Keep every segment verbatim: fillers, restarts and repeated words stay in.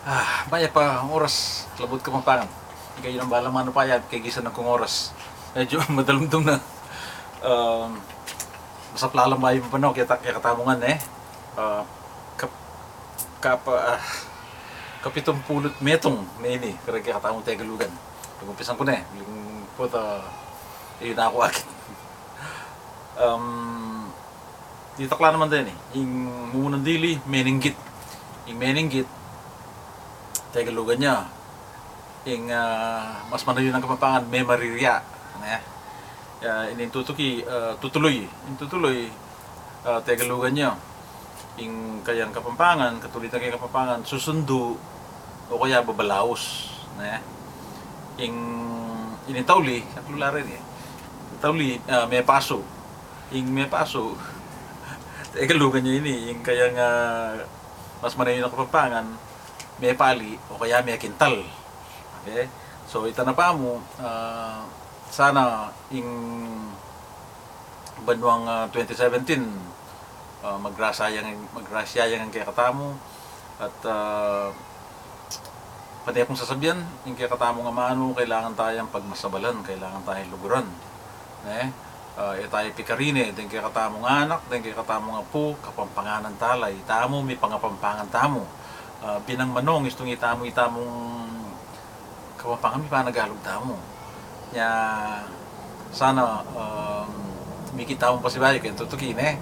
Ah, mayap a oras, Labuad Kapampangan. Ikayu nang bahala manu pa ya, kaigisan na kung oras. Medyu madalumdum na. Um, masaplalan bayu pa, no, keta, kekatamu ngan, e. Ah, kap-, kapa-, ah, kapitumpulu't metung ne ini, kareng kekatamung Tegalugan. Pag-umpisan ku ne, ling puta, e, yu na aku akit. Um, ditak la naman deni, ing mumunang dili, meninggit. Ing meninggit, Tegalugan ya. Ing, ah, mas manayun a Kapampangan, memarirya, ne? Ah, ining tutuki, ah, tutuluy. Ing tutuluy, ah, Tegalugan ya. Ing kayang Kapampangan, katulitan kayang Kapampangan, susundu, o kaya babalaus, ne? Ing, ining tauli, atlu la reni, e. Tauli, ah, mepasu. Ing mepasu, Tegalugan ya ini, ing kayang, ah, mas manayun a Kapampangan, mepali, o kaya mekintal. Okay? So, ita na pamu, ah, sana ing banuang, ah, twenty seventeen, ah, magrasya yang, magrasya yang kekatamu, at, ah, pane kung sasabian, ing kekatamung amanu, kailangan tayang pagmasabalan, kailangan tayang luguran. Ne? Ah, e tayu pikarine, deng kekatamung anak, deng kekatamung apu, Kapampanganan tala, itamu, mipangapampangan tamu. Ah, binang manung, istung itamu, itamung Kapampangan, mipanagalug tamu. Nya, sana, um, mikit tamung pasibayu keng tutuki, ne?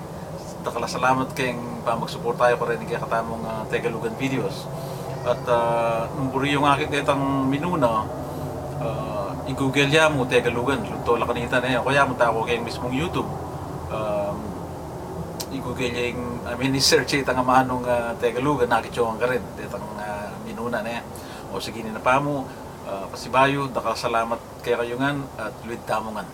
Dakal a salamat keng pamagsuporta yu kareni kekatamung, ah, Tegalugan videos. At, ah, nung buri yung akit detang minuna, ah, i-Google ya mu Tegalugan, lugtu la kanita, ne? O kaya munta kayu keng mismung YouTube. Um, i-Google ya ing, I mean, i-search ya itang amanung, ah, Tegalugan, akit yu ngan karin detang, ah, minuna, ne? O sige, ini na pamu, ah, pasibayu, dakal a salamat kekayu ngan, at luid tamu ngan.